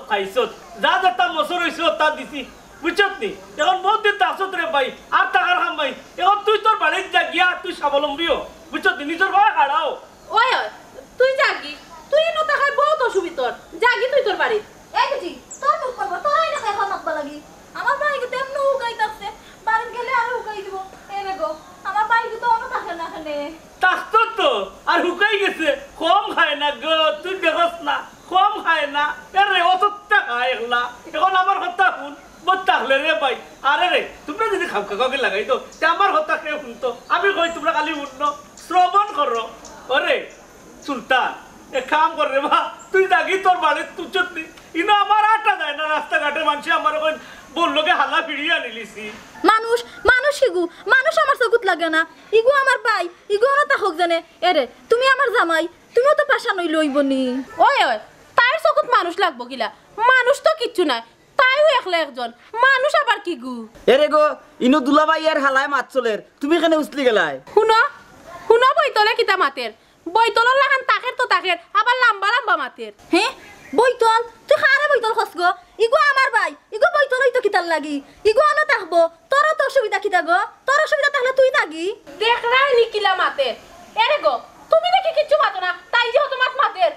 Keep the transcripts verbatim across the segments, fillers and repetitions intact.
খাইছত, যা যেতা মসর অইছে অতা দিছি, বুঝছত নি? এখন বউত দিন থাকছত রে ভাই, আর থাকার কাম নাই। এখন তুই তোর বাড়িত যা গিয়া, তুই স্বাবলম্বী হ, বুঝছত নি? নিজর পায়ে খাড়া হ। ওই, ওই, তুই যাগি, তুই ইনো থাকায় বউত অসুবিধা তোর, যাগি তুই তোর বাড়িত। এ বেটি, তোর মুখ করবো, তোর আইলে এখন মাতবা লাগি। আমার ভাইগুতা এমনে হুকাই থাকছে, বাড়িত গেলে আরো হুকাই দিবো। এরে গো, আমার ভাইগুতা অনো থাকে না কেনে। থাকতো তো, আর হুকাই গেছে। কম খায় না গো, তুই দেখস না, কম খায় না। এরে, অততা খায় একলা। এখন আমার কথা হুন, বউত থাকলে রে ভাই। আরে রে, তুমরা যদি খাউকা খাউকি লাগাই দেও, তে আমার কথা কে হুনতো? আমি কই তুমরা খালি হুনো, শ্রবণ করো। ওরে, সুলতান, এক কাম কর রে বা, তুই যাগি তোর বাড়িত, বুঝছত নি? ইনো আমার আটা যায় না, রাস্তাঘাটে মানষে আমারে কইন, বউর লগে হালা ফিরিয়া আনিলিছি। মানুষ, মানুষ কিগু, মানুষ আমার চকুত লাগে না। ইগু আমার ভাই, ইগু অনো থাকউক যেনে। এরে, তুমি আমার জামাই, তুমিও তো পাশা নইলে অইবো নি। ওই, ওই, তাইর চকুত মানুষ লাগবো কিলা? মানুষ তো কিচ্ছু নায়, তাইও একলা একজন, মানুষ আবার কিগু? এরে গো, ইনো দুলাভাই আর হালায় মাত চলের, তুমি কেনে উছলি গেলায়? হুনো, হুনো বইতলে কিতা মাতের, বইতলর লাখান তাকের তো তাকের, আবার লাম্বা লাম্বা মাতের। হে, বইতল? তুই কারে বইতল কস গো? ইগু আমার ভাই, ইগু বইতল অইতো কিতার লাগি? ইগু অনো থাকবো, তোরও তো অসুবিধা কিতা গো? তোর অসুবিধা থাকলে তুই থাকি। দেখরায় নি কিলা মাতের। এরে গো, তুমি দেখি কিচ্ছু মাতো না, তাই যে অত মাত মাতের।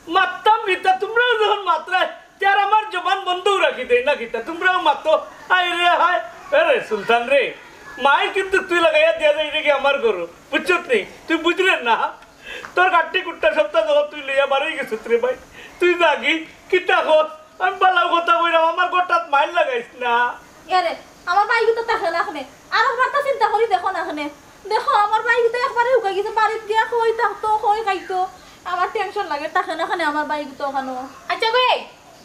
মাততাম কিতা, তুমরাও যখন মাতরায়, তে আর আমার জবান বন্ধও রাখি দেই না কিতা, তুমরাও মাতো। হায় রে হায়, এরে সুলতান রে, মাইর কিন্তু তুই লাগাইয়া দিয়া যাইরে গি আমার ঘরো, বুঝছত নি? তুই বুঝরে না? তোর কাট্টি কুট্টা সবতা যখন তুই লইয়া বারই গেছত রে ভাই, তুই যাগি, কিতা কস? আমি বালা কথা কইরাম, আমার ঘরটাত মাইর লাগাইস না। এরে, আমার ভাইগুতা থাকে না কেনে, আর একবারতা চিন্তা করি দেখো না কেনে। দেখো, আমার ভাইগুতা একবারে হুকাই গেছে, বাড়িত গিয়া কই থাকতো, কই খাইতো। আমার tension লাগে, থাকে না কেনে আমার ভাইগুতা অখানো। আচ্ছা গো, এই,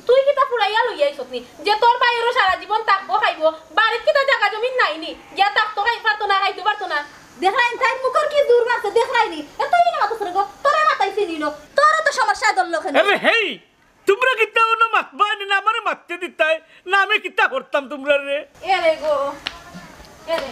তুই কিতা ফুরাইয়া লইয়া আইছত নি? যে তোর ভাইরও সারা জীবন থাকবো খাইবো, বাড়িত কিতা জাগা জমিন নাই নি? গিয়া থাকতো খাই পারতো না, খাইতো পারতো না। দেখরায় নি, তাইর মুখর কি জুর বাড়ছে, দেখরায় নি? এতই না মাথা সরে গো, তোরে মাতাইছে নি লো, তোরও তো সমস্যায় ধরলো কেনে। আরে হেই, তুমরা কিতা অনো মাতবায় নি না আমারে মাততে দিতায়? না আমি কিতা করতাম তুমরারে? এরে গো, এরে।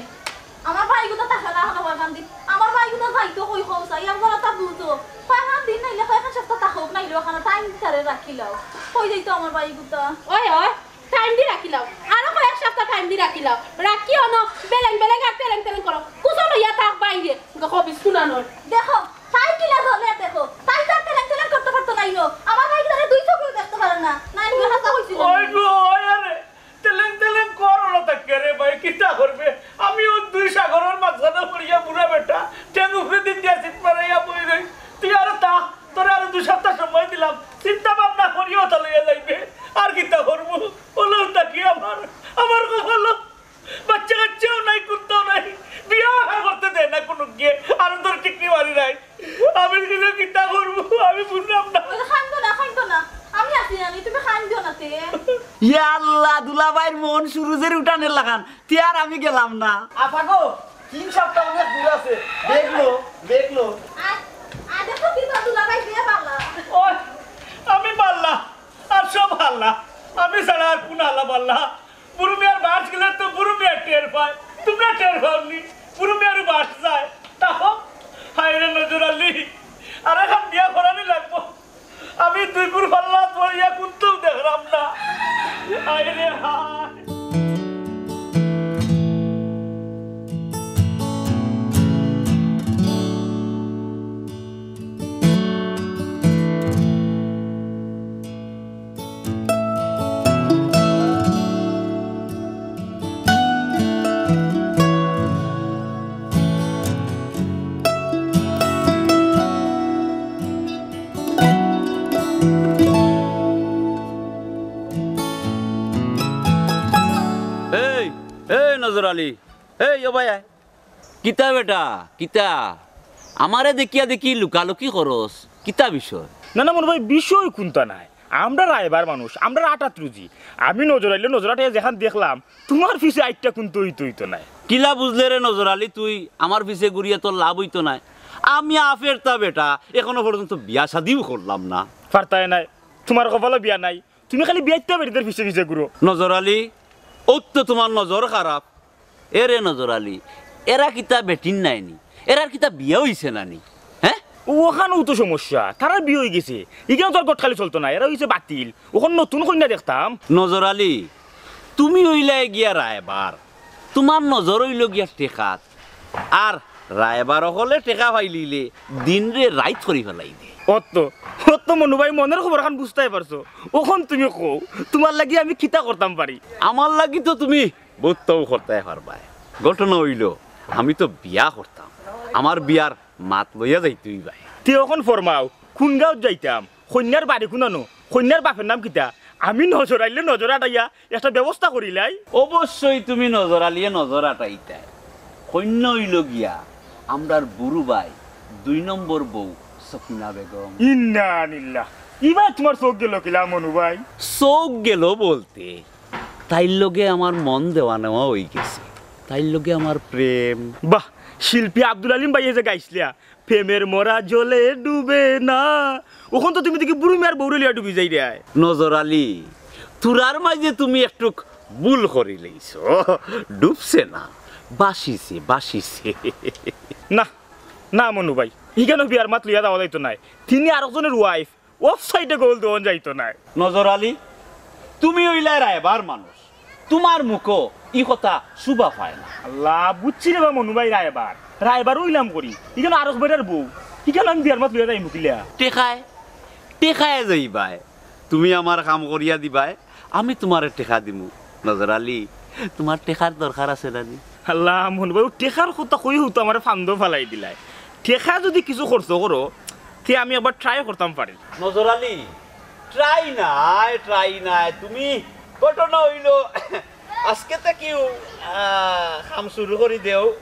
আমার ভাইগুতা থাকে না অখানো কয়খান দিন। আমার ভাইগুতা যাইতো কই কও চাই, একবার অতা বুঝো। কয়খান দিন নাইলে কয়খান সপ্তাহ থাকউক, নাইলে অখানো time তারে রাখিলাও। কই যাইতো আমার ভাইগুতা? ওই, ওই, time দি রাখিলাও। আরো কয়েক সপ্তাহ time দি রাখিলাও। রাখি অনো বেলেং বেলেং আর তেলেং তেলেং করো। কুসো লইয়া থাক বাইরে। খবিস কুনানোর। দেখো, তাই কিলা জ্বলে দেখো। তাই তো আর তেলেং তেলেং করতে পারতো নাইলো। আমার ভাইগুতারে দুই চোখেও দেখতে পারে না। নাইলে হাছা কইছিল। ওই গো, ওই আরে। তেলেং তেলেং করো না তা কে রে ভাই, কিতা করবে? আমি অউ দুই সাগরর মাঝখানো পড়িয়া বুড়া বেটা, ঠেং উপরে দিন দিয়া চিত মারাইয়া বই রই। তুই আরো তা, তোরে আরো দুই সপ্তাহ সময় দিলাম, চিন্তা ভাবনা করিয়া অতা লইয়া যাইবে। আর কিতা করবো? অলাউ থাকি আমার, আমার কপালো বাচ্চা কাচ্চাও নাই, কুন্তাও নাই, বিয়া আশা করতে দেয় না কুনুগিয়ে, আরো তোর টিকনি মারি নাই। আমি কিলা কিতা করবো, আমি বুঝলাম না। ওই যে কান্দো না, কান্দো না, আমি আছি নানি, তুমি কান্দিও না তে। ইয়া আল্লাহ, দুলাভাইর মন সুরুজের উঠানের লাখান, তে আর আমি গেলাম না। আপা গো, তিন সপ্তাহ অনেক দূর আছে, দেখলো, দেখলো। আর, আর দেখো কি তোর দুলাভাই বিয়া পালা। ওই, আমি পারলাম, আর সব হালা, আমি ছাড়া আর কোন হালা পারলা? বুরু মিয়ার বাস গেলে তো বুরু মিয়া টের পায়, তুমরা টের পাওনি? বুরু মিয়ারও বাস যায়। তাহো, হায় রে নজর আলী, আর এখন বিয়া করানি লাগবো। আমি দুই গুর পাল্লা ধরিয়া কুন্তাও দেখলাম না। হায় রে হায়। এই, এই নজর আলী, এই, ও ভাই, আয়। কিতা বেটা, কিতা? আমারে দেখিয়া দেখি লুকালুকি করস, কিতা বিষয়? না, না, মনু ভাই, বিষয় কুন্তা নাই। আমরা রায়বার মানুষ, আমরা আটাত রুজি। আমি নজর আইলে নজর আটাইয়া যেখান দেখলাম, তুমার পিছে আইট্টা কুন্তা অইতো অইতো নায়। কিলা বুঝলে রে নজর আলী তুই, আমার পিছে ঘুরিয়া তোর লাভ অইতো নায়? আমি আফেরতা বেটা, এখনো পর্যন্ত বিয়া শাদিও করলাম না। পারতায় নায়, তুমার কপালো বিয়া নাই। তুমি খালি বিয়াইত্তা বেটিন্তর পিছে পিছে ঘুরো। নজর আলী, অউ তো তুমার নজর খারাপ। এ রে নজর আলী, এরা কিতা বেটিন নায়নি? এরার কিতা বিয়া অইছে না নি? হ্যাঁ? অখানউ তো সমস্যা, তারার বিয়া অইগেছে, ইখান তো আর ঘটকালি চলতো নায়, এরা অইছে বাতিল। অখন নতুন কইন্যা দেখতাম। নজর আলী, তুমি অইলায় গিয়া রায়বার, তুমার নজর অইলো গিয়া টেকাত। আর রায়বার অকলে টেকা পাইলিলে দিনরে রাইত করি ফালাই দে। অত, অত মনু ভাই মনর খবরখান বুঝতায় পারছো। অখন তুমি কও, তুমার লাগি আমি কিতা করতাম পারি? আমার লাগি তো তুমি বউততাউ করতায় পারবায়। ঘটনা অইলো, আমি তো বিয়া করতাম, আমার বিয়ার মাত লইয়া যাইতে অইবায়। তে অখন ফরমাও, কুন গাঁওত যাইতাম? কইন্যার বাড়ি কুনানো? কইন্যার বাপের নাম কিতা? আমি নজর আলীয়ে নজর আটাইয়া একটা ব্যবস্থা করিলাই। অবশ্যই তুমি নজর আলীয়ে নজর আটাইতায়। কইন্যা অইলো গিয়া আমরার বুরু ভাই দুই নম্বর বউ সকিনা বেগম। ইন্না লিল্লাহ। ইবার তুমার চউখ গেলো কিলা মনু ভাই? চউখ গেলো বলতে, তাইর লগে আমার মন দেওয়া নেওয়া অইগেছে, তাইর লগে আমার প্রেম। বাহ, শিল্পী আব্দুল আলিম ভাইয়ে যে গাইছলা, "প্রেমের মরা জলে ডুবে না", অখন তো তুমি দেখি বুরু মিয়ার বউরে লইয়া ডুবি যাইরায়। নজর আলী, থুড়ার মাঝে তুমি একটুক ভুল করিলাইছো, ডুবছে না, ভাসিছে, ভাসিছে। না, না মনু ভাই, ইখানো বিয়ার মাত লইয়া যাওয়া যাইতো নায়। তিনি আরকজনর wife, অফ সাইডে গোল দেওন যাইতো নায়। নজর আলী, তুমি অইলায় রায়বার মানুষ, তুমার মুখো ই কথা শুভা পায় না। আল্লাহ, বুঝছি রেবা মনু ভাই রায়বার। রায়বার অইলাম করি, ইখানো আরক বেটার বউ, ইখানো আমি বিয়ার মাত লইয়া যাইমু কিলা? টেকায়, টেকায় যাইবায়। তুমি আমার কাম করিয়া দিবায়, আমি তুমারে টেকা দিমু। নজর আলী, তুমার টেকার দরকার আছে না নি? আল্লাহ, মনু ভাই, অউ টেকার কথা কইয়াউ তো আমারে ফান্দো ফালাই দিলায়। টেকা যুদি কিছু খরচ করো, তে আমি একবার try করতাম পারি। নজর আলী, try নায়, try নায়। তুমি ঘটনা অইলো, আজকে থাকিউ, আহ, কাম শুরু করি দেও।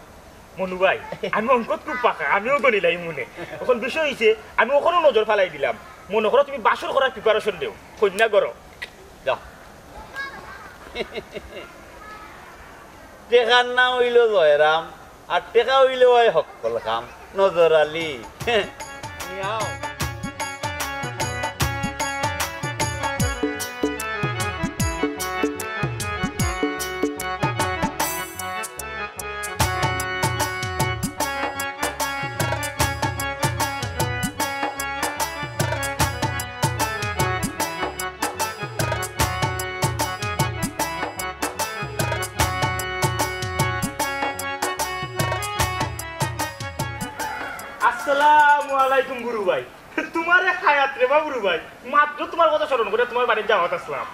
মনু ভাই, আমি অঙ্কত খুব পাকা, আমিও গণিলাই মনে। অখন বিষয় অইছে, আমি অখনো নজর ফালাই দিলাম। মনো করো তুমি বাসর করার preparation দেও, কইন্যা ঘরো। যাও। টেকার নাম অইলো জয়রাম, আর টেকা অইলে অয় হক্কল কাম। নজর আলী, নিয়াও। আসসালামু আলাইকুম বুরু ভাই। তুমারে হায়াত রেবা বুরু ভাই, মাত্র তুমার কথা স্মরণ করিয়া তুমার বাড়িত যাওয়াত আছলাম।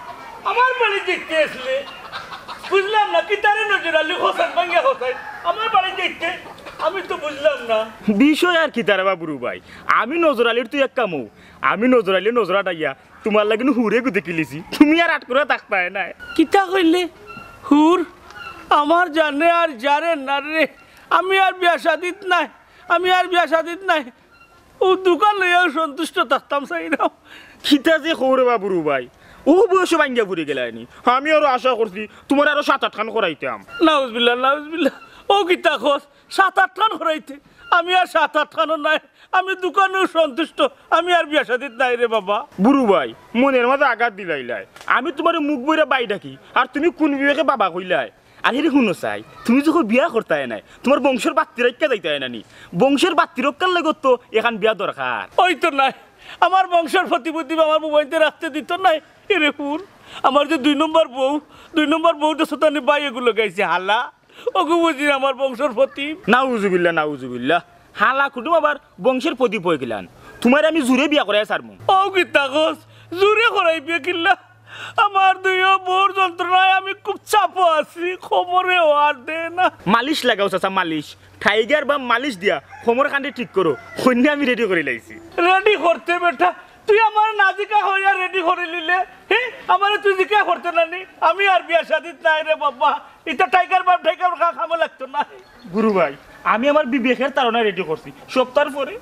আমার বাড়িত যাইতে আছলে? বুঝলাম না, কিতারে নজর আলী হোসেন ভাঙ্গা হোসেন আমার বাড়িত যাইতে? আমি তো বুঝলাম না। বিষয় আর কিতা রেবা বুরু ভাই, আমি নজর আলীর তুই এক কামু, আমি নজর আলীয়ে নজর আটাইয়া তুমার লাগি নু হুরে গুদে কিলিছি, তুমি আর আট করিয়া থাকতায় নায়। কিতা কইলে? হুর? আমার জানে আর জানে না রে, আমি আর বিয়া শাদিত নাই, আমি আর বিয়া শাদিত নাই। অউ দুখান লইয়াউ সন্তুষ্ট থাকতাম চাইরাম। কিতা যে কও রেবা বুরু ভাই, অউ বয়সো ভাঙ্গিয়া পড়ি গেলায় নি। আমি আরো আশা করছি তুমারে আরো সাত আটখান করাইতাম। নাউজুবিল্লাহ, নাউজুবিল্লাহ। অউ কিতা কস? সাত আটখান করাইতে? আমি আর সাত আটখানও নাই, আমি দুখানেউ সন্তুষ্ট, আমি আর বিয়া শাদিত নাই রে বাবা। বুরু ভাই, মনর মাঝে আঘাত দিলাইলায়। আমি তুমারে মুখ ভইরা ভাই ডাকি, আর তুমি কুন বিবেকে বাবা কইলায়? আর হেরে হুনো চাই, তুমি যখন বিয়া করতায় নায়, তুমার বংশর বাত্তি রাখিয়া যাইতায় না নি? বংশর বাত্তি রক্ষার লাগি তো এখান বিয়া দরকার। অইতো নায়, আমার বংশর প্রতিপত্তি আমার বুবাইন্তে রাখতে দিতো নায়। এরে হুন, আমার যে দুই নম্বর বউ, দুই নম্বর বউ তো সতানি ভাই এগু লাগাইছে হালা, অগু বুঝি আমার বংশর প্রদীপ। নাউজুবিল্লাহ, নাউজুবিল্লাহ। হালা কুটুম আবার বংশর প্রদীপ অইগেলান। তুমারে আমি জুরে বিয়া করাইয়া ছাড়মু। অউ কিতা কস? জুরে করাইবে কিলা? আমার দুইও বউর যন্ত্রণায় আমি খুব চাপো আছি, কোমরেও আর দেয় না। মালিশ লাগাও চাচা, মালিশ। টাইগার বাম মালিশ দিয়া কোমর কান্দি ঠিক করো। কইন্যা আমি রেডি করিলাইছি। রেডি করতে বেটা, তুই আমারে না জিকাইয়া রেডি করিলিলে? হে, আমারে তুই জিকাইয়া করতে না নি? আমি আর বিয়া শাদিত নাই রে বাবা। ইতা টাইগার বাম টাইগার কা-, কামো লাগতো না। বুরু ভাই, আমি আমার বিবেকর তাড়নায় রেডি করছি। সপ্তাহর পরে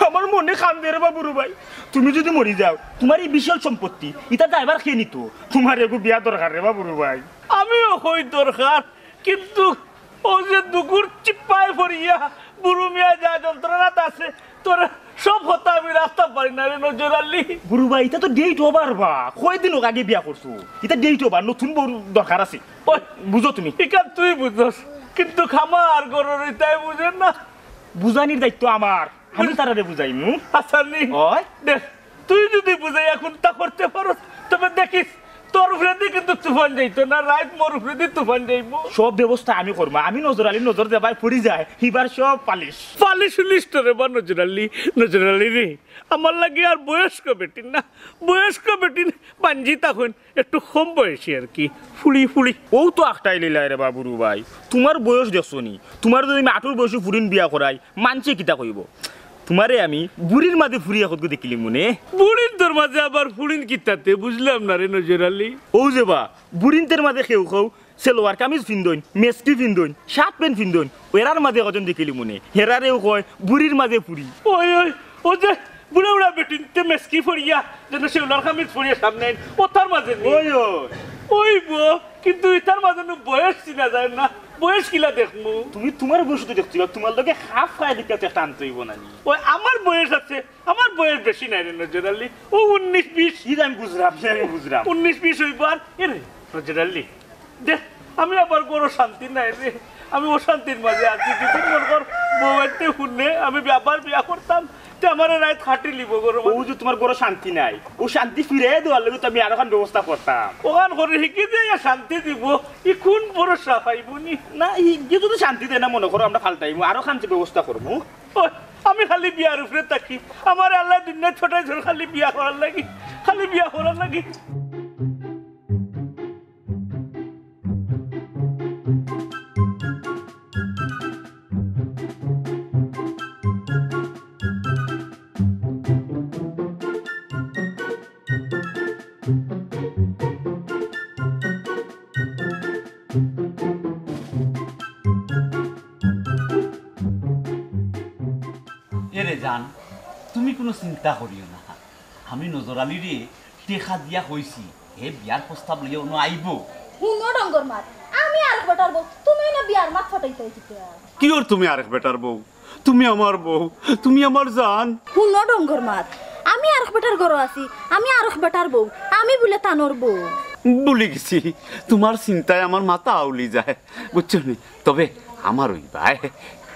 আমার মনে কান্দে রেবা বুরু ভাই। তুমি যুদি মরি যাও, তুমার ই বিশাল সম্পত্তি, ইতা দায়ভার কে নিতো? তুমার এগু বিয়া দরকার রেবা বুরু ভাই। আমিও কই দরকার, কিন্তু অউ যে দুগুর চিপায় পড়িয়া বুরু মিয়া যে যন্ত্রণাত আছে, তোর সব কথা আমি রাখতাম পারি না রে নজর আলী। বুরু ভাই, ইতা তো date over বা। কয়দিন অউক আগে বিয়া করছো। ইতা date over, নতুন বউর দরকার আছে। ওই, বুঝো তুমি। ইখান তুই বুঝস, কিন্তু আমার ঘরর ইতায় বুঝে না। বুঝানির দায়িত্ব আমার। আমি তারারে বুঝাইমু। আচ্ছা নি? ওই। দেখ, তুই যদি বুঝাইয়া কুন্তা করতে পারস, তবে দেখিস, তোর উপরেদি কিন্তু তুফান যাইতো না, রাইত মোর উপরেদি তুফান যাইবো। সব ব্যবস্থা আমি করমু। আমি নজর আলীর নজর যেবায় পড়ি যায়, হিবার সব পালিশ। পালিশ উলিশ তোরে বা নজর আলী, নজর আলী রে। আমার লাগি আর বয়স্ক বেটিন না, বয়স্ক বেটিন বাঞ্জি তখন একটু কম বয়সী আর কি, ফুড়ি ফুড়ি। অউ তো আখটাই লইলায় রে বা বুরু ভাই, তুমার বয়স দেখছো নি? তুমার যদি আমি আটুর বয়সী ফুড়িন বিয়া করাই, মানষে কিতা কইবো? তুমারে আমি বুড়ির মাঝে ফুড়ি একগু দেখিলিমু নে। বুড়িন্তর মাঝে আবার ফুড়িন কিতাতে? বুঝলাম না রে নজর আলী। অউ যে বা, বুড়িন্তর মাঝে কেউ কেউ সেলোয়ার কামিজ ফিন্দইন, মেক্সি ফিন্দইন, শার্ট প্যান্ট ফিন্দইন, এরার মাঝে কয়জন দেখিলিমু নে, এরারেউ কয় বুড়ির মাঝে ফুড়ি। ওই, ওই, ও যে বুড়া বুড়া বেটিন্তে মেক্সি ফড়িয়া, যেন সেলোয়ার কামিজ ফড়িয়া সামনে আইন, অতার মাঝে নি? ওই, ওই। ওই বো, কিন্তু ইতার মাঝে নু বয়স চিনা যায় না, বয়স কিলা দেখমু? তুমি তুমার বয়স তো দেখতে পারো, তুমার লগে খাপ খায় দেখিয়া তো একটা আনতে অইবো না নি? ওই আমার বয়স আছে, আমার বয়স বেশি নায় রে নজর আলী, অউ উনিশ বিশ। ই আমি বুঝরাম, ই আমি বুঝরাম। উনিশ বিশ অইবো আর, এ রে নজর আলী, দেখ, আমি আবার ঘরো শান্তি নাই রে, আমি অশান্তির মাঝে আছি। যদি মনে কর বউ এতে হুনে আমি আবার বিয়া করতাম, তে আমারে রাইত খাটিলিবো ঘরো। অউ যে তুমার ঘরো শান্তি নাই, অউ শান্তি ফিরাইয়া দেওয়ার লাগি তো আমি আরোখান ব্যবস্থা করতাম। অখান করে হিকি দিয়া শান্তি দিবো, ই কুন ভরসা পাইবো নি? না, ই যদি শান্তি দেয় না মনে করো, আমরা পাল্টাইমু, আরোখান যে ব্যবস্থা করমু। ওই, আমি খালি বিয়ার উপরে থাকি, আমারে আল্লায় দুনিয়াত পাঠাইছইন খালি বিয়া করার লাগি, খালি বিয়া করার লাগি। এরে জান, তুমি কুনু চিন্তা করিও না। আমি নজর আলীরে টেকা দিয়া কইছি, হে বিয়ার প্রস্তাব লইয়া অনো আইবো। হুনো ডঙ্গর মাত, আমি আরক বেটার বউ, তুমি না বিয়ার মাত ফাটাইতায় কিতা? কিওর তুমি আরক বেটার বউ? তুমি আমার বউ, তুমি আমার জান। হুনো ডঙ্গর মাত, আমি আরক বেটার ঘরো আছি, আমি আরক বেটার বউ, আমি বুলে তানর বউ। ভুলি গেছি, তুমার চিন্তায় আমার মাথা আউলি যায়, বুঝছো নি? তবে আমার অইবায়।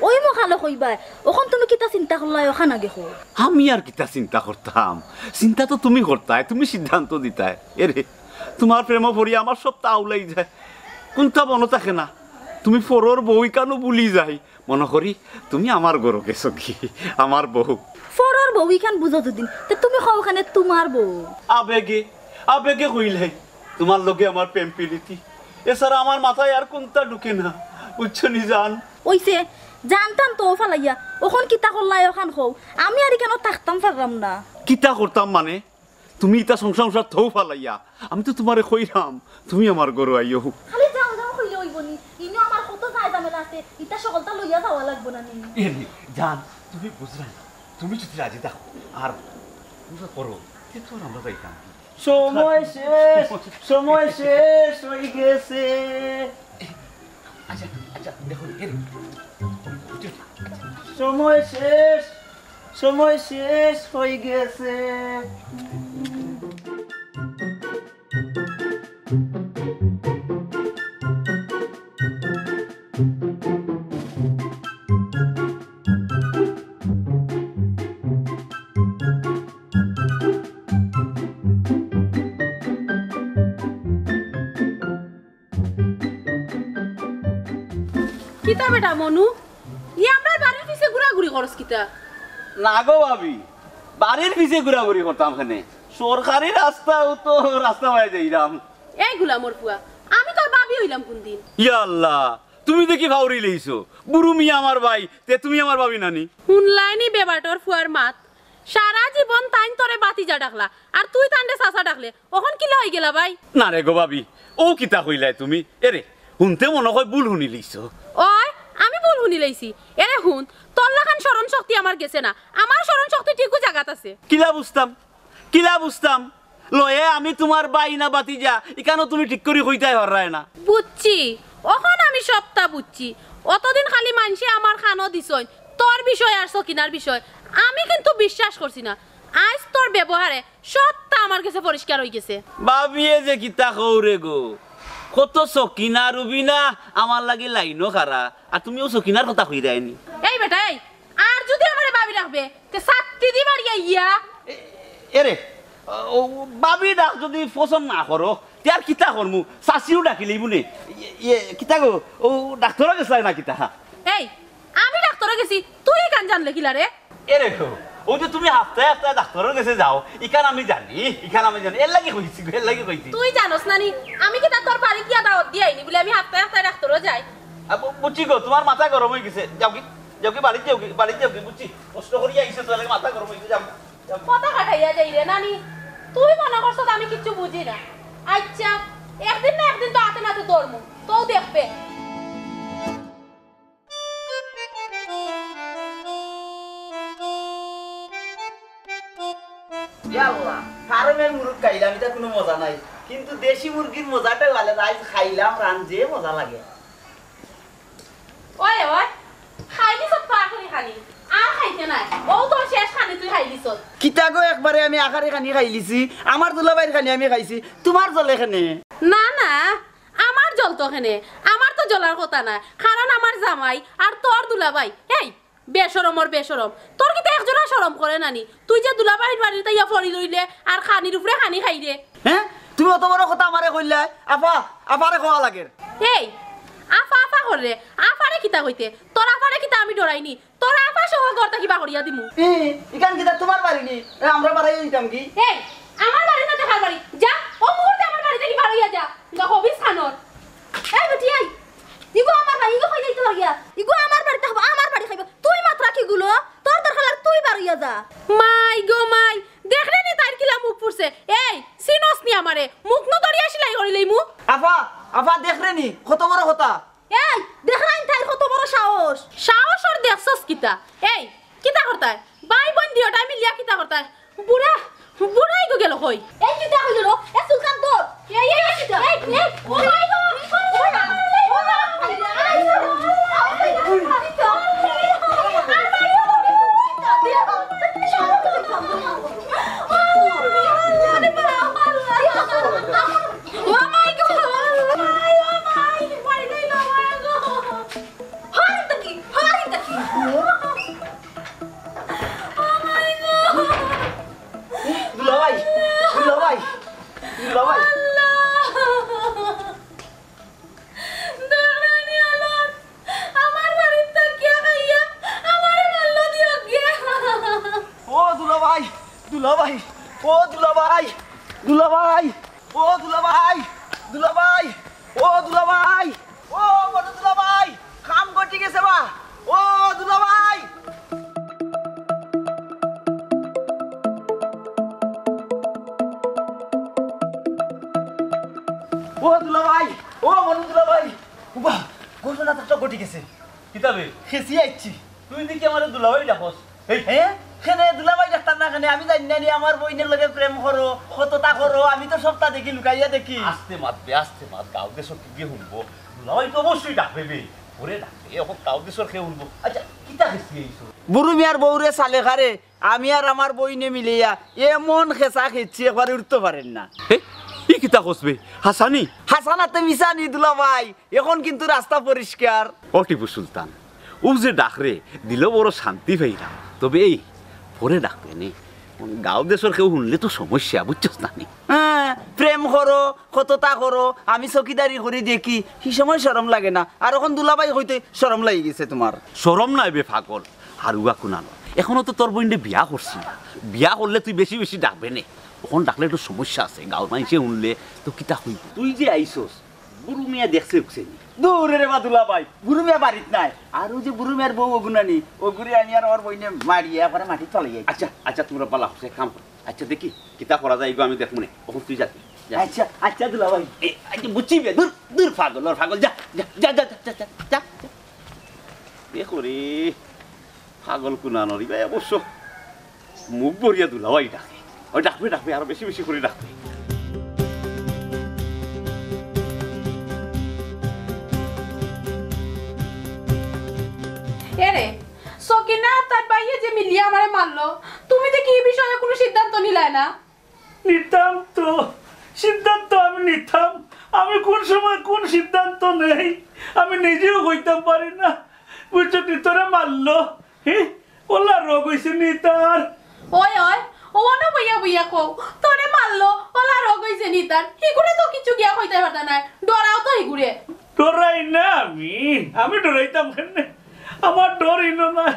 অই মখালো কইবায়, অখন তুমি কিতা চিন্তা করলায় অখান আগে কও। আমি আর কিতা চিন্তা করতাম? চিন্তা তো তুমি করতায়, তুমি সিদ্ধান্ত দিতায়। এরে, তুমার প্রেমো পড়িয়া আমার সবতা আউলাই যায়, কুন্তা মনো থাকে না। তুমি পরর বউ ইখানও ভুলি যাই, মনো করি তুমি আমার ঘরো গেছো গি, আমার বউ। পরর বউ ইখান বুঝো যুদি, তে তুমি কও কেনে তুমার বউ? আবেগে, আবেগে কইলাই, তুমার লগে আমার প্রেম পিরিতি, এছাড়া আমার মাথায় আর কুন্তা ঢুকে না, বুঝছো নি জান? অইছে, জানতাম তো ফালাইয়া, অখন কিতা করলায় অখান কও, আমি আর ইখানো থাকতাম পাররাম না। কিতা করতাম মানে? তুমি ইতা সংসার সংসার থৌ ফালাইয়া, আমি তো তুমারে কইরাম, তুমি আমার ঘরো আইও। খালি যাও যাও কইলে অইবো নি? ইনো আমার কত যায় ঝামেলা আছে, ইতা সকলতা লইয়া যাওয়া লাগবো না নি? এরে জান, তুমি বুঝরায় না, তুমি যুদি রাজি থাকো আর পূজা করো, তে তো আর আমরা যাইতাম। সময় শেষ, সময় শেষ অই গেছে। আচ্ছা, আচ্ছা, দেখো, এরে। সময় শেষ, সময় শেষ অই গেছে। কিতা বেটা মনু, ই আমরার বাড়ির পিছে ঘুরাঘুরি করস কিতা? না গো ভাবি, বাড়ির পিছে ঘুরাঘুরি করতাম কেনে? সরকারি রাস্তা, অউ তো রাস্তা বায় যাইরাম। এই গুলামর পুয়া, আমি তোর ভাবি অইলাম কুনদিন? ইয়া আল্লাহ, তুমি দেখি ফাউরি লইছো। বুরু মিয়া আমার ভাই, তে তুমি আমার ভাবি নানি? হুনলায়নি বেবাটর পুয়ার মাত? সারা জীবন তাইন তোরে বাতিজা ডাকলা, আর তুই তানরে চাচা ডাকলে, অখন কিলা অইগেলা ভাই? না রে গো ভাবি, অউ কিতা কইলায় তুমি? এরে, হুনতে মনো কয় ভুল হুনিলিছো। ওই, আমি ভুল হুনিলাইছি। এরে হুন, তোর লাখান স্মরণ শক্তি আমার গেছে না, আমার স্মরণ শক্তি ঠিকউ জাগাত আছে। কিলা বুঝতাম? কিলা বুঝতাম? লয়ে আমি তুমার ভাই না বাতিজা, ইখানও তুমি ঠিক করি কইতায় পাররায় না। বুঝছি, অখন আমি সবতা বুঝছি। অতদিন খালি মানষে আমার কানো দিছইন, তোর বিষয় আর সকিনার বিষয়। আমি কিন্তু বিশ্বাস করছি না। আইজ তোর ব্যবহারে সবতা আমার গেছে পরিষ্কার অইগেছে। ভাবিয়ে যে কিতা কও রে গো, কত সকিনা রুবিনা আমার লাগি লাইনো খাড়া, আর তুমি অউ সকিনার কথা কইরায়নি। এই বেটা, এই, আর যুদি আমারে ভাবি ডাকবে। তে সাত্তি দি বাড়ি আইয়া। এ, এরে, ও, ভাবি ডাক যদি পছন্দ না করো, তে আর কিতা করমু? চাচিও ডাকিলেই বুনে। ইয়ে, ইয়ে, কিতা গো? ও, ডাক্তরও গেছলায় না কিতা? এই, আমি ডাক্তরও গেছি, তুই ইখান জানলে কিলা রে? এরে গো, ও যে তুমি হাপ্তায় হাপ্তায় ডাক্তরর গেছে যাও, ইখান আমি জানি, ইখান আমি জানি, এর লাগি কইছি গো, এর লাগি কইছি। তুই জানোস না নি, আমি কিতা তোর বাড়িত গিয়া দাওয়াত দিয়া আইনি বুলে আমি হাপ্তায় হাপ্তায় ডাক্তরও যাই? আ, বু-, বুঝছি গো, তুমার মাথা গরম অই গেছে, যাওগি, যাওগি, বাড়িত যাওগি, বাড়িত যাওগি, বুঝছি, কষ্ট করিয়া আইছো, তাইলে মাথা গরম অই গেছে, যাও, যাও। কথা কাটাইয়া যাই রে নানি, তুই মনে করছস আমি কিচ্ছু বুঝি না। আচ্ছা, একদিন না একদিন তো আতে নাতে ধরমু, তো দেখবে। ইয়া আল্লাহ, ফার্মের মুরগ খাইলাম, ইটা কুনু মজা নাই, কিন্তু দেশি মুরগির মজাটাউ আলাদা। আইজ খাইলাম, রান যে মজা লাগে। ওই, ওই, খাইলিছত তো আখেরি খানি, আর খাইতে নাই। অউ তো শেষ খানি তুই খাইলিছত। কিতা গো, একবারে আমি আখারি খানি খাইলিছি, আমার দুলাভাইর খানি আমি খাইছি, তুমার জ্বলে কেনে? না, না, আমার জ্বলতো কেনে? আমার তো জ্বলার কথা নায়, কারণ আমার জামাই আর তোর দুলাভাই। এই, বেশরমর বেশরম, তোর কিতা একজরা শরম করে না নি? তুই যে দুলাভাইর বাড়িত আইয়া পড়ি লইলে আর খানির উপরে খানি খাইরে। হে? তুমি অত বড় কথা আমারে কইলায়? আফা, আফারে কওয়া লাগের। এই, আফা আফা কররে, আফারে কিতা কইতে? তোর আফারে কিতা আমি ডরাইনি? তোর আফা সহ ঘর থাকি বার করিয়া দিমু। ই, ইখান কিতা তুমার বাড়ি নি? এ, আমরা বাড়াই দিতাম কি? এই, আমার বাড়ি না তো কার বাড়ি? যা, অউ মুহূর্তে আমার বাড়ি থাকি বার অইয়া যা। ইগু খবিস খানোর। এই বেটি, এই। ইগু আমার বাড়ি, ইগু কই যাইতো লাগিয়া? ইগু আমার বাড়ি থাকবো, আমার বাড়ি খাইবো। তুই মাতরা কিগুলো? তোর দরকার আর তুই বার অইয়া যা। মাই গো মাই, দেখরে নি তাইর কিলা মুখ ফুরছে। এই, চিনস নি আমারে? মুখ নু ধরিয়া সিলাই করিলেইমু। আফা, আফা, দেখরে নি কত বড় কথা। এই, দেখরায়নি তাইর কত বড় সাহস। সাহস ওর দেখছস কিতা? এই, কিতা করতায়? ভাই বইন দিওটায় মিলিয়া কিতা করতায়? বুড়া, বুড়া ইগু গেল কই? এই কিতা কইলো রে? এ সুলতান তোর। এই, এই, এই কিতা? এই, এই, ও ভাই গো, ও ভাই গো, ও ভাই গো। Oh my God! Oh my God! Hari দেখি, হরি দেখি। Oh my God! দুলাভাই, দুলাভাই, দুলাভাই। আল্লাহ! দৌড়ানি আলো। আমার বাড়িত থাকিয়া খাইয়া আমারে মারলো দিও গিয়া। ও দুলাভাই, দুলাভাই, ও দুলাভাই, দুলাভাই, ও দুলাভাই, দুলাভাই, ও দুলাভাই, ও বড় দুলাভাই, কাম ঘটি গেছে বা, ও দুলাভাই। ও দুলাভাই, ও মনু দুলাভাই, উবা, ঘটনা তো একটা ঘটি গেছে। কিতাবে? খেছি আইছি। তুই দেখি আমারে দুলাভাই ডাকস। এই। হে? কেনে দুলাভাই ডাকতাম না কেনে? আমি জানি না নি আমার বইনের লগে প্রেম করো, কততা করো, আমি তো সবতা দেখি, লুকাইয়া দেখি। আস্তে মাত বে, আস্তে মাত, গাঁও দেশর কিগে হুনবো। দুলাভাই তো অবশ্যই ডাকবে বে। ওরে ডাকবে, এখন গাঁও দেশর কে হুনবো। আচ্ছা, কিতা খেছি আইছো? বুরু মিয়ার বউরে সালেখারে আমি আর আমার বইনে মিলিয়া এমন খেছা খেছি, একবারে উঠতে পারেন না। হে, ই কিতা কস বে? হাসানি? হাসানাতে মিশানি দুলাভাই, এখন কিন্তু রাস্তা পরিষ্কার। ও টিপু সুলতান, ও যে ডাকরে, দিল বড় শান্তি পাইলাম। তবে এই, পরে ডাকবে নি। গাঁও দেশর কেউ হুনলে তো সমস্যা, বুঝছস না নি? হ্যাঁ, প্রেম করো, কততা করো, আমি চকিদারি করি দেখি, সে সময় শরম লাগে না। আর এখন দুলাভাই কইতে শরম লাগি গেছে তুমার। শরম নাই বে পাগল, আর উয়া কুনানো। এখনো তো তোর বইনরে বিয়া করছি না। বিয়া করলে তুই বেশি বেশি ডাকবে নে। অখন ডাকলে একটু সমস্যা আছে, গাঁওর মাইনষে হুনলে তো কিতা কইবো? তুই যে আইছস, বুরু মিয়া দেখছে উকছে নি? দূর রে বা দুলাভাই, বুরু মিয়া বাড়িত নাই। আর ওই যে বুরু মিয়ার বউ অগুনানি, অগুরে আমি আর আমার বইনে মারিয়া একবারে মাটিত ফালাইয়া আইছি। আচ্ছা, আচ্ছা, তুমরা বালা করছো, এক কাম করো। আচ্ছা, দেখি, কিতা করা যায়, ইগু আমি দেখমু নে। অখন তুই যা, যা। আচ্ছা, আচ্ছা, দুলাভাই। এ, আচ্ছা, বুঝছি বে, দূর, দূর, পাগল, ওর পাগল, যা, যা। এ করে, পাগল কুনানোর, ইবায় অবশ্য মুখ ভরিয়া দুলাভাই ডাকে। ওই ডাকবে, ডাকবে, আরো বেশি বেশি করি ডাকবে। এরে, সকিনা তার ভাইয়ে যে মিলিয়া আমারে মারলো, তুমি দেখি ই বিষয়ে কুনু সিদ্ধান্ত নিলায় না? নিতাম তো, সিদ্ধান্ত আমি নিতাম। আমি কুন সময় কুন সিদ্ধান্ত নেই, আমি নিজেও কইতাম পারি না। বুঝছো, তুই তোরে মারলো, হি? অলা রোগ অইছে নি তার? ওই, ওই, ও অনো বইয়া বইয়া কও, তোরে মারলো, অলা রোগ অইছে নি তার? হিগুরে তো কিচ্ছু গিয়া কইতায় পারতা নায়, ডরাও তো হিগুরে। ডরাই না আমি, আমি ডরাইতাম কেনে? আমার ডর ইনো না,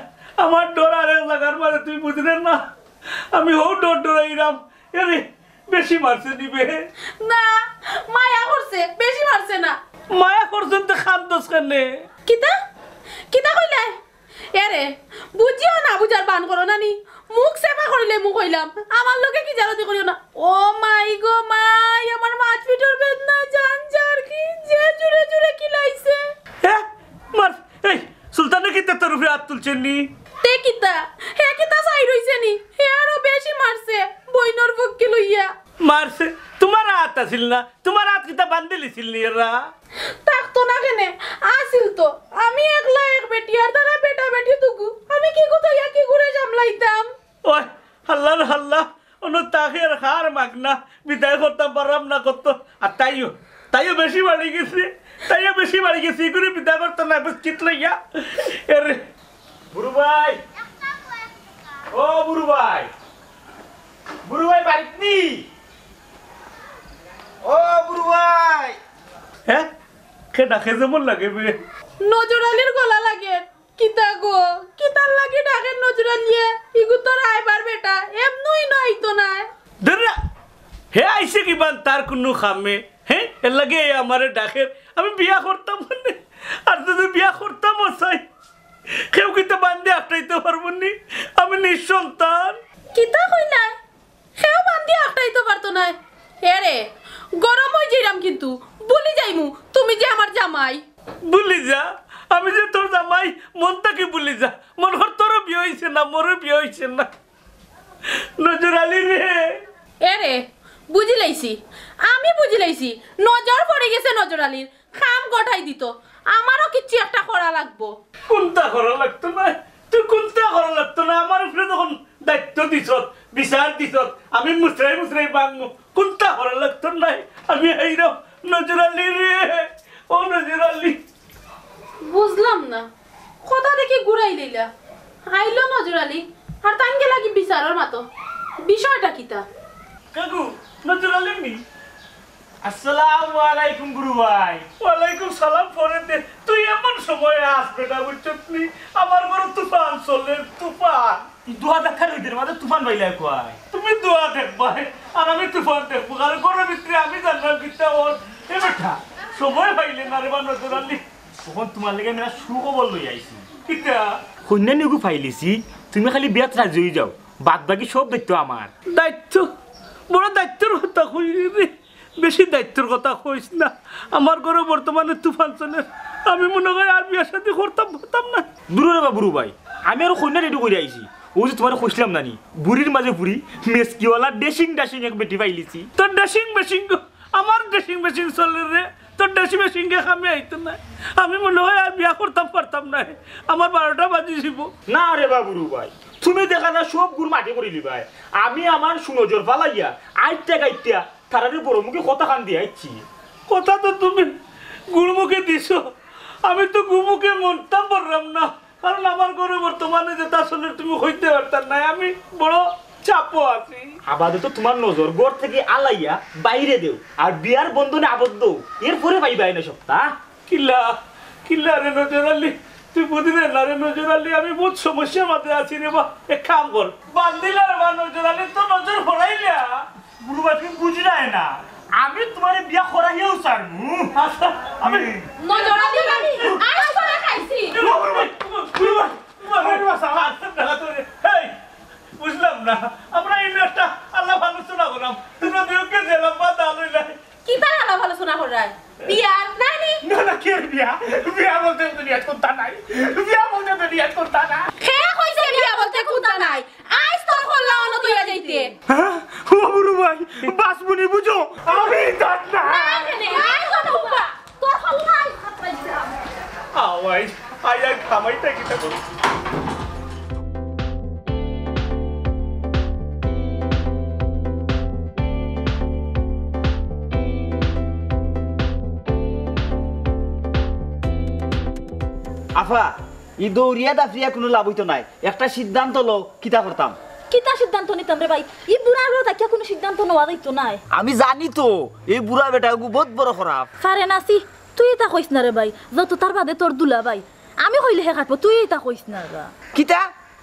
আমার ডর আরেক জাগার মাঝে, তুই বুঝরে না। আমি হউ ডর ডরাইরাম। এরে, বেশি মারছে নি বে? না, মায়া করছে, বেশি মারছে না। মায়া করছইন তে কান্দস কেনে? কিতা? কিতা কইলায়? এরে, বুঝিও না বুঝার ভান করো না নি। মুখ সেবা করিলে মুখ অইলাম। আমার লগে কিজারতি করিও না। ও মাই গো মাই, আমার মাথা পিঠর বেদনা জান যার কি, যে জুরে জুরে কিলাইছে। হে, মার, এই, সুলতানে কিতা তোর উপরে আত তুলছে নি? তে কিতা? হে কিতা চাই রইছে নি? হে আরো বেশি মারছে, বইনর পক্ষে লইয়া। মারছে? তুমার আত আছিল না? তুমার আত কিতা বান্ধিলিছিল নি এরা? থাকতো না কেনে? আছিল তো। আমি একলা এক বেটি, আর তারা বেটা বেটি দুগু। আমি কিগু থাইয়া কিগুরে সামলাইতাম? ওই, হাল্লা রে হাল্লা, অনো তাকে আর হার মাগ না, বিদায় করতাম পারলাম না কত। আর তাইও, তাইও বেশি বাড়ি গেছে, তাইও বেশি বাড়ি গেছে, ইগুরে বিদায় করতাম না, বুঝ কিত লইয়া। এরে, বুরু ভাই, ও বুরু ভাই, বুরু ভাই বাড়িত নি? ও বুরু ভাই। হে? কে ডাকে যেমন লাগে বে। নজর আলীর গলা লাগে। কিতা গো? কিতার লাগি ডাকের নজর আলীয়ে? ইগু তো রায়বার বেটা, এমনেউ ইনো আইতো নায়। ধুর, হে আইছে কিবান তার কুনু কামে? হে? এর লাগি হে আমারে ডাকের। আমি বিয়া করতাম মানে, আর যদি বিয়া করতামও চাই, কেউ কিতা বান্ধি আটকাইতো পারবো নি? আমি নিঃসন্তান। কিতা কইলায়? কেউ বান্ধি আটকাইতো পারতো নায়। এরে, গরম অই যাইরাম কিন্তু, ভুলি যাইমু, তুমি যে আমার জামাই। ভুলি যা, আমি যে তোর জামাই, মন থাকি ভুলি যা। মনে কর তোরও বিয়া অইছে না, মোরও বিয়া অইছে না। নজর আলী রে। এরে, বুঝিলাইছি, আমি বুঝিলাইছি, নজর পড়ি গেছে নজর আলীর। কাম গটাই দিতো, আমারও কিচ্ছু একটা করা লাগবো। কুনটা করা লাগতো নায়? তুই কুনটা করা লাগতো নায়? আমার উপরে যখন দায়িত্ব দিছস, বিচার দিছস, আমি মুচড়াই মুচড়াই ভাঙমু। কুনটা করা লাগতো নায়? আমি আইরাম নজর আলী রে, ও নজর আলী। বুঝলাম না, কথা দেখি ঘুরাই লইলা। আইলো নজর আলী, আর তাইন গেলা গি বিচারর মাতো। বিষয়টা কিতা? কাকু, নজর আলী নি? আসসালামু আলাইকুম বুরু ভাই। ওয়ালাইকুম সালাম, পরে দে। তুই এমন সময় আস বেটা, বুঝছত নি? আমার ঘরো তুফান চলে, তুফান। ই দুয়া দেখার ওই দের মাঝে তুফান বাইলা কয়। তুমি দুয়া দেখবায়, আর আমি তুফান দেখবো। কারণ ঘরর ভিতরে আমি জানলাম কিতা ওর। এ বেটা, সময় পাইলে না রে বা নজর আলী। তখন তোমার লাগি আমি একটা সুখবর লই আইছি। কিতা? কইন্যা নিগু পাইলিছি, তুমি খালি বিয়াত রাজি অই যাও, বাদ বাকি সব দায়িত্ব আমার। দায়িত্ব? বড় দায়িত্বর কথা কইরে রে। বেশি দায়িত্বর কথা কইস না। আমার ঘরো বর্তমানে তুফান চলের। আমি মনে করি আর বিয়া শাদি করতাম পারতাম না। দুরো রে বা বুরু ভাই, আমি আরো কইন্যা ready করি আইছি। অউ যে তোমারে কইছিলাম না নি, বুড়ির মাঝে বুড়ি, মেসকিওয়ালা, dashing dashing এক বেটি পাইলিছি। তোর dashing bashing, আমার dashing bashing চলের রে। তোর dashing bashing এ কামে আইতো নায়। আমি মনে করি আর বিয়া করতাম পারতাম নায়। আমার বারোটা বাজি যিবো। না রে বা বুরু ভাই, তুমি দেখা যায় সব গুড় মাটি করিলিবায়। আমি আমার সুনজর ফালাইয়া আইট্টা গাইট্টা তারারে বড় মুখে কথা খান দিয়া আইছি। কথা তো তুমি গুড় মুখে দিছো, আমি তো গুড় মুখে মনতাম পারলাম না, কারণ আমার ঘরো বর্তমানে যেতা চলের তুমি কইতে পারতায় নায়, আমি বড় চাপো আছি। আপাতত তোমার নজর ঘর থাকি আলাইয়া বাইরে দেও, আর বিয়ার বন্ধনে আবদ্ধ অও, এরপরে পাইবায় না সবতা। কিলা, কিলা রে নজর আলী, তুই বুঝরে না রে নজর আলী, আমি বউত সমস্যার মাঝে আছি রে বা। এক কাম কর, বান্ধিলা রে বা নজর আলী, তো নজর হরাইলা। বুরু ভাই, তুমি বুঝরায় না, আমি তোমারে বিয়া করাইয়াউ ছাড়মু। আচ্ছা, আমি নজর আলী, আমি আজ করে খাইছি। বুরু ভাই, বুরু ভাই, বুরু ভাই, আচ্ছা, দাঁড়া তো রে। এই, বুঝলাম না, আমরা এই একটা আলাপ আলোচনা করলাম, তোমরা দুইওকে জেলাম বা দা লইলাই। কিতার আলাপ আলোচনা কররায়? বিয়ার নানি? না, না, কিয়ার বিয়া? বিয়া বলতে দুনিয়াত কুন্তা নাই। বিয়া বলতে দুনিয়াত কুন্তা নাই। কে কইছে বিয়া বলতে কুন্তা নাই? আইজ তোর কল্লা অনো থইয়া যাইতে। হ্যাঁ? ও বুরু ভাই, বাঁচমুনি বুঝো? আমি জাত না। না, এখানে আইজ অনো উবা। তোর কল্লা আইজ হাত পাইছিলাম। আওয়াজ, আই, আই, থামাইতা কিতা করো? আফা, ই দৌড়িয়া দাফড়িয়া কুনু লাভ অইতো নায়। একটা সিদ্ধান্ত লও, কিতা করতাম? কিতা সিদ্ধান্ত নিতাম রে ভাই? ই বুড়ার অউ থাকিয়া কুনু সিদ্ধান্ত নেওয়া যাইতো নায়। আমি জানি তো, এই বুড়া বেটা অগু বউত বড় খারাপ। ফারে নাসি, তুই ইতা কইস না রে ভাই। যত তার বাদে তোর দুলাভাই। আমি কইলে হে কাটবো, তুই ইতা কইস না রে। কিতা?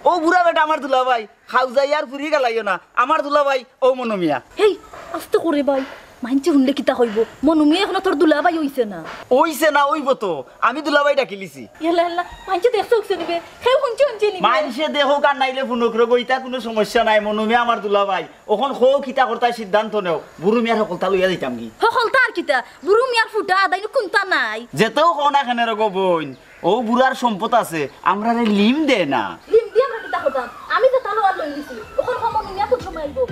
অউ বুড়া বেটা আমার দুলাভাই? খাউজাইয়ার ফুরি গালাইও না, আমার দুলাভাই অউ মনু মিয়া। হেই, আস্তে কর রে ভাই, মাইনষে হুনলে কিতা কইবো? মনু মিয়া অখনো তোর দুলাভাই অইছে না। অইছে না, অইবো তো, আমি দুলাভাই ডাকিলিছি। ইয়াল্লা, ইয়াল্লা, মাইনষে দেখছে উকছে নিবে, কেউ হুনছে হুনছে নিবে। মাইনষে দেখউক আর নাইলে হুনউক রে, ইতা কুনু সমস্যা নাই, মনু মিয়া আমার দুলাভাই। অখন কও কিতা করতায় সিদ্ধান্ত নেও, বুরু মিয়ার হকলতা লইয়া যাইতাম গি। হকলতা আর কিতা, বুরু মিয়ার ফুটা আদাইনু কুন্তা নাই। যেতাউ কও না কেনে রে গো বইন, অউ বুড়ার সম্পদ আছে, আমরারে লিম দে না। লিম দি আমরা কিতা করতাম? আমি যে তালো আর লই নিছি, অখন কমন নিয়া কুন সময় আইবো?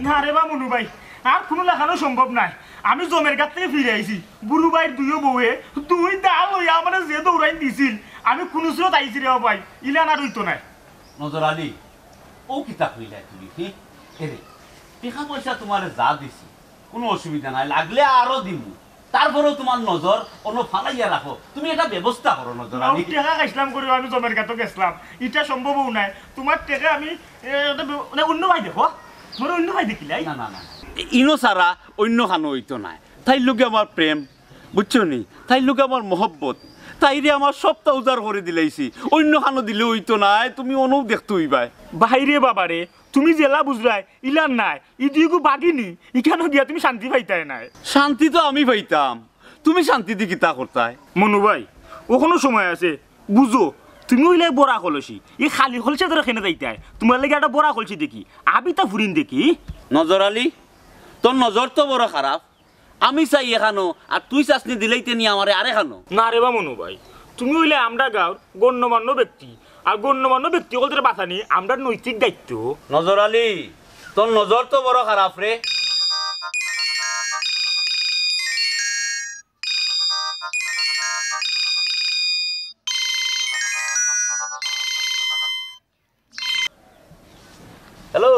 না রে বা মনু ভাই, আর কুনু লাখানউ সম্ভব নায়। আমি জমের ঘাট থাকি ফিরি আইছি, বুরু ভাইর দুইও বউয়ে দুই দা লইয়া আমারে যে দৌড়াইন দিছিল, আমি কুনু সুরত আইছি রে বা ভাই, ইলান আর অইতো নায়। নজর আলী, অউ কিতা কইলায় তুমি, হি? এরে, টেকা পয়সা তুমারে যা দিছি, কুনু অসুবিধা নাই, লাগলে আরো দিমু। তারপরেও তুমার নজর অনো ফালাইয়া রাখো, তুমি একটা ব্যবস্থা করো নজর আলী। টেকা খাইছলাম করি আমি জমের ঘাটো গেছলাম, ইটা সম্ভবউ নায়। তুমার টেকা আমি, এ, একটা ব্য-, মানে অইন্য ভাই দেখো, তুমার অইন্য ভাই দেখিলাই। না, না, না, না। এ-, ইনো ছাড়া অইন্য খানো অইতো নায়। তাইর লগে আমার প্রেম, বুঝছো নি? তাইর লগে আমার মহব্বত। তাইরে আমার সবটা উজাড় করি দিলাইছি। অইন্য খানো দিলে অইতো নায়, তুমি অনউ দেখতে অইবায়। ভাইরে বাবারে, তুমি যেলা বুঝরায়, ইলান নায়। ই দুইগু বাগিনি, ইখানো গিয়া তুমি শান্তি পাইতায় নায়। শান্তি তো আমি পাইতাম, তুমি শান্তি দি কিতা করতায়? মনু ভাই, অখনো সময় আছে, বুঝো, তুমি অইলায় বড়া কলসি, ই খালি কলসি ধরি কেনে যাইতায়? তুমার লাগি একটা বড়া কলসি দেখি, আবিতা ফুরিন দেখি। নজর আলী, তোর নজর তো বড় খারাপ। আমি চাই এখানো, আর তুই চাসনি দিলাইতে নি আমারে আরেখানো। না রে বা মনু ভাই, তুমি অইলায় আমরার গাঁওর গণ্যমান্য ব্যক্তি, আর গণ্যমান্য ব্যক্তি অকলরে বাঁচানি আমরার নৈতিক দায়িত্ব। নজর আলী, তোর নজর তো বড় খারাপ রে। হ্যালো।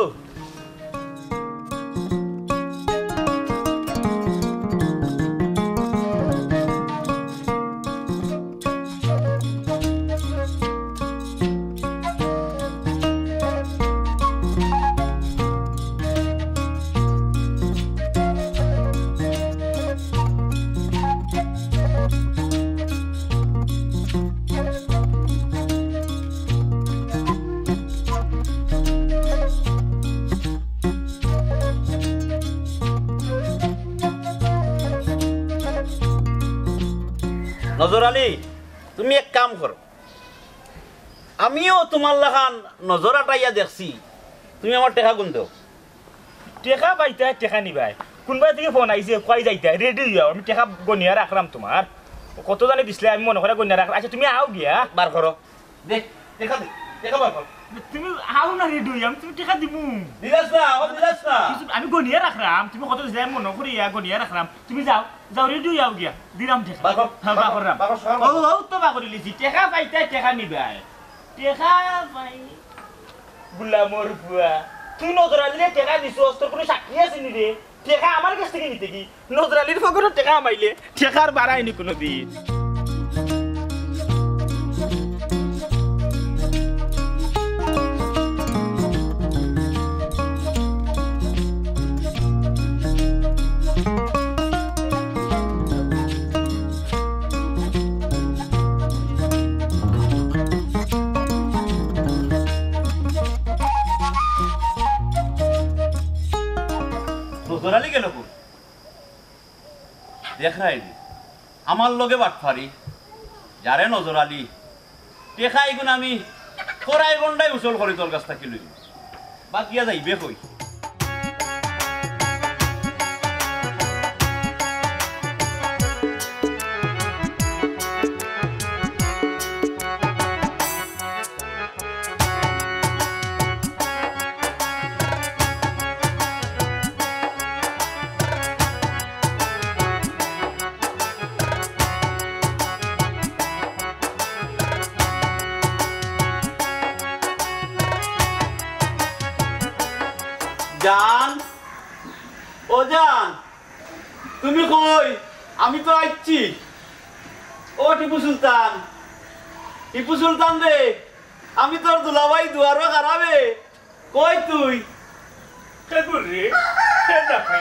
নজর আলী, তুমি এক কাম করো, আমিও তুমার লাখান নজর আটাইয়া দেখছি, তুমি আমার টেকা গুন দেও। টেকা পাইতায়, টেকা নিবায়। কুনবায় থাকি ফোন আইছে, কই যাইতায়, রেডি অইয়াও, আমি টেকা গনিয়া রাখরাম তুমার। কত জানি দিছলায়, আমি মনো করি গনিয়া রাখরাম। আইচ্ছা, তুমি আও গিয়া। বার করো। দে, টেকা দে, টেকা বার কর। তুমি আও না রেডি অইয়া, আমি তুমি টেকা দিমু। দিলাস না, অখন দিলাস না। আমি গনিয়া রাখরাম, তুমি কত দিছলায়, আমি মনো করিয়া গনিয়া রাখরাম। তুমি যাও, যাও, রেডি অইয়াও গিয়া, দিরাম টেকা। বার কর, হ্যাঁ, বার বার কর, কররাম। বার কর, সকাল ও, বার কর। ও, তো বার করিলিছি, টেকা পাইতায়, টেকা নিবায়। টেকা পাই, গুলামর পুয়া। তুই নজর আলীরে টেকা দিছস, তোর কুনু সাক্ষী আছে নি রে? টেকা আমার গেছ থাকি নিতে কি? নজর আলীর পকেটো টেকা হামাইলে, টেকার বাড়ায়নি কুনুদিন। নজর আলী গেল কই? দেখরায়নি, আমার লগে বাটফারি। যা রে নজর আলী, টেকা ইগুন আমি করাই গন্ডাই উসল করি তোর গেছ থাকি লইমু। বাগিয়া যাইবে কই? জান, ও জান, তুমি কই? আমি তো আইছি। ও টিপু সুলতান, টিপু সুলতান রে, আমি তোর দুলাভাই দুয়ারো খাড়া বে। কই তুই? কে করে? কে ডাকে?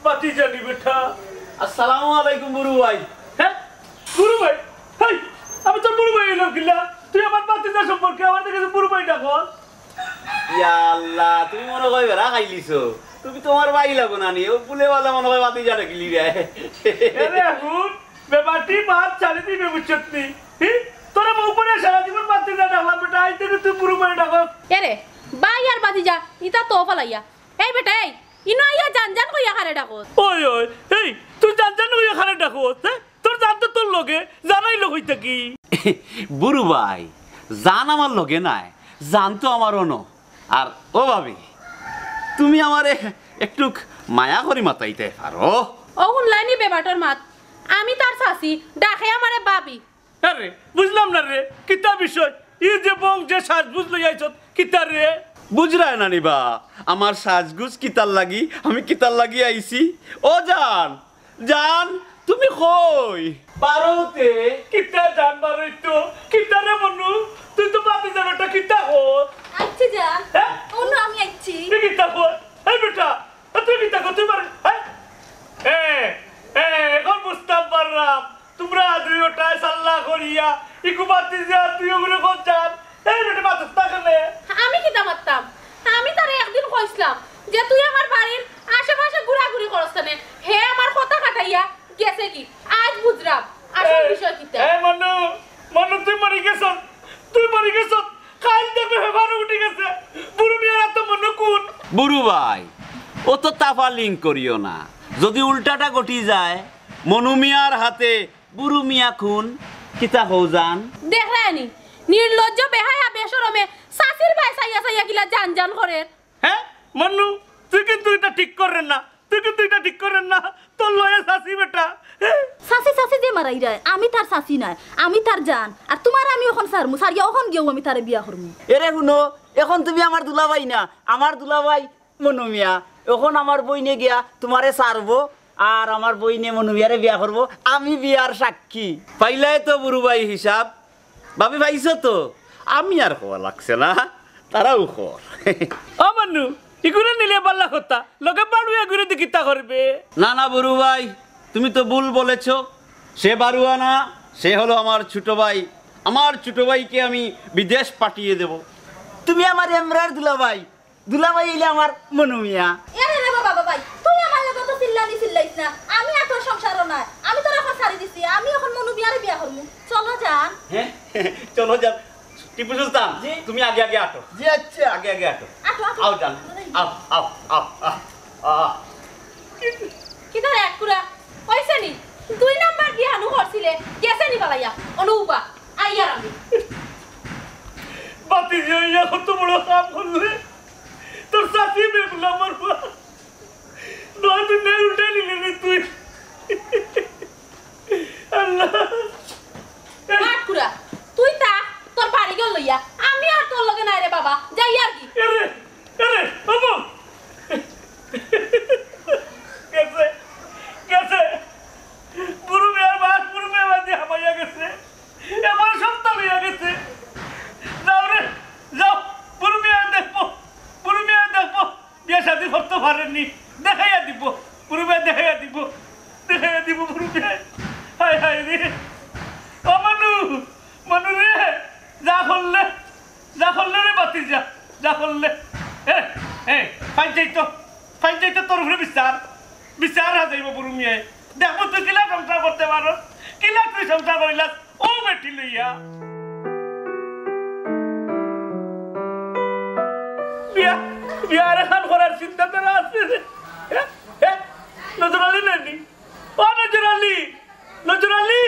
বাতি জানি বেটা। আসসালামু আলাইকুম বুরু ভাই। হ্যাঁ? বুরু ভাই? হেই, আমি তোর বুরু ভাই অইলাম কিলা? তুই আমার বাতিজা সম্পর্কে আমার কাছে বুরু ভাই ডাকস? ইয়া আল্লাহ, তুমি মনে হয় বেড়া খাইলিছো। তুমি তোমার ভাই লাগো না নি, ও বুলে বালা মনে হয় বাতি জানে কিলি রে। এরে আগুন, বেবাটি মাত ছাড়ি দিবে বুঝছত নি? হি? তোরা বউ করে সারা জীবন বাতি যা ডাকলাম বেটা, আইতে তুই বুরু ভাই ডাকস। এরে, ভাই আর বাতি যা, ইতা তো ফালাইয়া। এই বেটা, এই, ইনো আইয়া জান জান কইয়া কারে ডাকস? ওই, ওই, এই, তুই জান জান কইয়া কারে ডাকস, হ্যাঁ? তোর জান তো তোর লগে, জান আইলো কই থাকি? বুরু ভাই, জান আমার লগে নাই, জান তো আমার অনো। আর ও ভাবি, তুমি আমারে একটুক মায়া করি মাতাইতে পারো? ও হুনলায়নি বেবাটর মাত, আমি তার চাচি, ডাকে আমারে ভাবি। আরে, বুঝলাম না রে, কিতা বিষয়? ই যে বংশে সাজগুজ লই আইছত, কিতা রে? বুঝরায় না নি বা, আমার সাজগুজ কিতার লাগি, আমি কিতার লাগি আইছি? ও জান, জান, তুমি কই? বারোতে। কিতা জান বারোই তো? কিতা রে মনু? তুই তো বাতি জানোটা কিতা কর? আইচ্ছি জান। হ্যাঁ? অনু আমি আইচ্ছি। তুই কিতা কর? এই বেটা, এ তুই কিতা কর? তুই মারে, হ্যাঁ? এ, এ, এখন বুঝতাম পারলাম। তোমরা দুইওটায় সাল্লা করিয়া, ইকু বাতি যা, তুই ওগুলো কর জান। এই বেটা, বাতি থাকে নে। আমি কিতা মারতাম? আমি তারে একদিন কইছলাম যে তুই আমার বাড়ির আশেপাশে ঘুরাঘুরি করস কেনে? হে আমার কথা কাটাইয়া গেছে কি? আজ বুঝরাম আসল এই, বিষয় কিতা। এই মনু, মনু তুই মরি গেছস, তুই মরি গেছস। কাইল দেখবে ফেফারও উঠি গেছে। বুরু মিয়ার তো মনু কুন? বুরু ভাই, ও তো তাফালিং করিও না। যদি উল্টাটা ঘটি যায়, মনু মিয়ার হাতে বুরু মিয়া কুন? কিতা কও জান? দেখরায়নি, নির্লজ্জ বেহায়া বেশরমে চাচির বায় চাইয়া চাইয়া কিলা জান জান করের। হ্যাঁ? মন্নু, তুই কিন্তু ইটা ঠিক করের না, তুই কিন্তু ইটা ঠিক করের না, তোর লগে চাচি বেটা। চাচি চাচি যে মারাইরায়, আমি তার চাচি নায়, আমি তার জান। আর তুমারে আমি অখন ছাড়মু, ছাড়িয়া অখন গিয়াউ আমি তারে বিয়া করমু। এরে হুনো, অখন তুমি আমার দুলাভাই না, আমার দুলাভাই মনু মিয়া। অখন আমার বইনে গিয়া তুমারে ছাড়বো, আর আমার বইনে মনু মিয়ারে বিয়া করবো, আমি বিয়ার সাক্ষী। পাইলায় তো বুরু ভাই হিসাব, ভাবি পাইছো তো? আমি আর কওয়া লাগছে না, তারাউ কর। ও মনু, ইগুরে নিলে বালা কথা, লগে বাড়ুয়া গুরে দি কিতা করবে? না, না, বুরু ভাই, তুমি তো ভুল বলেছো। সে বাড়ুয়া না, সে হলো আমার ছোট ভাই। আমার ছোট ভাইকে আমি বিদেশ পাঠিয়ে দেব। তুমি আমার এমরার দুলাভাই, দুলাভাই অইলে আমার মনু মিয়া। এরে রে বাবা, বাবাই, তুই আমার লগে তো চিল্লানি চিল্লাইস না। আমি আর তোর সংসারও নাই। আমি তোরে অখন ছাড়ি দিছি। আমি অখন মনু মিয়ারে বিয়া করমু। চলো জান। হ্যাঁ? চলো জান। টিপু সুলতান, জি। তুমি আগে আগে আটো। জি, আচ্ছা। আগে আগে আটো। আটো, আটো। আও জান। আও, আও, আও, আও, আও। কিতা রে এক কুড়া? অইছে নি? দুই নাম্বার বিয়ানু করছিলে, গেছে নি বালাইয়া? অনুবা, আইয়ার আমি। বাতি যে অইয়া কত বড় কাম করলে। তোর চাচি বেগুলা মরবা। নয় তুই নেই উঠে নিলি রে তুই। আল্লাহ। আটকুরা, তুই তা তোর বাড়ি গেল লইয়া, আমি আর তোর লগে নাই রে বাবা, যাই আর কি। এরে, এরে, বাবু। গেছে, গেছে। বুরু মিয়ার বাস, বুরু মিয়ার বাস দিয়া হামাইয়া গেছে। এবার সব তো লইয়া গেছে। যাও রে, যাও, বুরু মিয়া দেখবো, বুরু মিয়া দেখবো। বিয়া শাদি করতে পারেননি, দেখাইয়া দিব, বুরু মিয়া দেখাইয়া দিব, দেখাইয়া দিব বুরু মিয়া। হায় হায় রে, ও মানু, মানু রে, যা করলে, যা করলে রে বাতি যা, যা করলে। এ, এ, ফাইন যাইতো, ফাইন যাইতো তোর উপরে বিচার, বিচার হা যাইব বুরু মিয়ায়। দেখবো তুই কিলা সংসার করতে পারো, কিলা তুই সংসার করিলাস, ও বেটি লইয়া। বিয়া, বিয়ার এখান করার চিন্তা তারা আছে রে। হে, হে, নজর আলী নানি, ও নজর আলী, নজর আলী,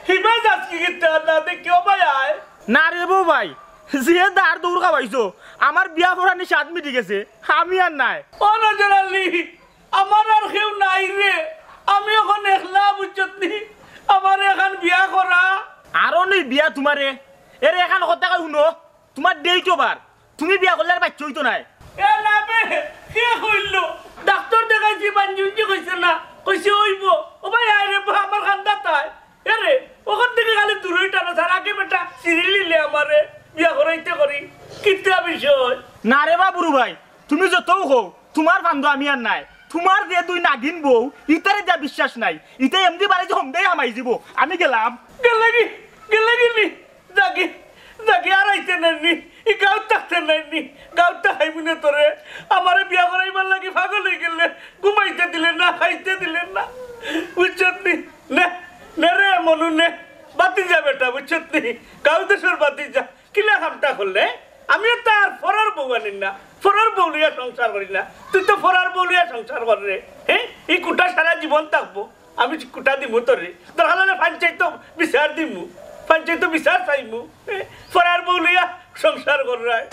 হিমা যাস কি কিতা না দেখি ও ভাই আয়। না রে বউ ভাই, যে দার দৌড় খাওয়াইছো, আমার বিয়া করানি সাত মিটি গেছে, আমি আর নাই। ও নজর আলী, আমার আর কেউ নাই রে, আমি এখন একলা বুঝছত নি, আমার এখন বিয়া করা। আরো নেই বিয়া তোমারে, এর এখন কথা কই হুনো, তোমার ডেট ওভার, তুমি বিয়া করলে আর বাচ্চা হইতো নাই। এ হে কইল, ডাক্তার দেখাইছি, বাঞ্জুঞ্জি কইছে না, কইছে অইব। ও ভাই, আয় রে বা, আমার কান্দাত আয়। এরে, ওখান থেকে খালি দূরই টানো, তার আগে বেটা সিরিল নিলে আমারে বিয়া করাইতে করি। কিতা বিষয়? না রে বা বুরু ভাই, তুমি যতউ কও, তুমার ফান্দো আমি আর নাই। তুমার যে দুই নাগিন বউ, ইতারে দিয়া বিশ্বাস নাই। ইতা এমনি বাড়ি যে হমদেই হামাই যিবো। আমি গেলাম। গেলে কি? গেলে কি নি? যাগি, যাগি, আর আইতে নাইনি। ই গাঁওত থাকতে নাইনি। গাঁওত থাকাইমু নে তোরে। আমারে বিয়া করাইবার লাগি পাগল অই গেলে, ঘুমাইতে দিলে না, খাইতে দিলে না। বুঝছত নি? নে, নে রে মনু নে। বাতি যা বেটা, বুঝছত নি? গাঁও দেশর বাতি যা। কিলা কামটা করলে? আমিও তো আর ফরার বউ আনির না, ফরার বউ লইয়া সংসার করি না। তুই তো ফরার বউ লইয়া সংসার কর রে। হে, ই কুটা সারা জীবন থাকবো। আমি কুটা দিমু তোরে, দরকার অইলে পঞ্চায়েত বিচার দিমু, পঞ্চায়েত বিচার চাইমু। হে, ফরার বউ লইয়া সংসার কররায়।